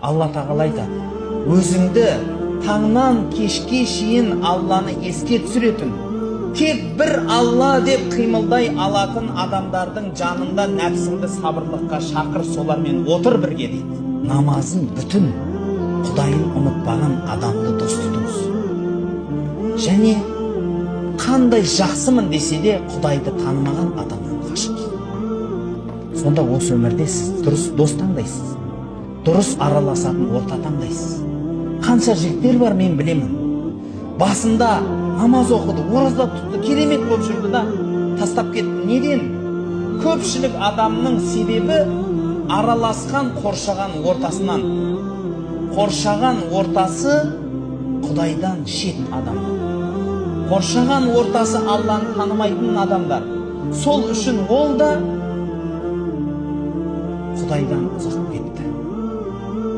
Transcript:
Алла Тағала айтады: өзіңді таңнан кешке шейін Алланы еске түсіретін, тек бір Алла деп қимылдай алатын адамдардың жанында нәпсіңді сабырлыққа шақыр, солармен отыр бірге дейді. Намазын бүтін, Құдайын ұмытпаған адамды дос тұтыңыз. Және қандай жақсымын десе де, Құдайды танымаған адамнан қашыңыз. Сонда осы өмірде сіз дұрыс дос таңдайсыз, дұрыс араласатын орта таңдайсыз. Қанша жігіттер бар, мен білемін, басында намаз оқыды, ораза тұтты, керемет болып жүрді да, тастап кетті. Неден? Көпшілік адамның себебі араласқан, қоршаған ортасынан. Қоршаған ортасы Құдайдан шет адамдар, қоршаған ортасы Алланы танымайтын адамдар. Сол үшін ол да Құдайдан ұзақтап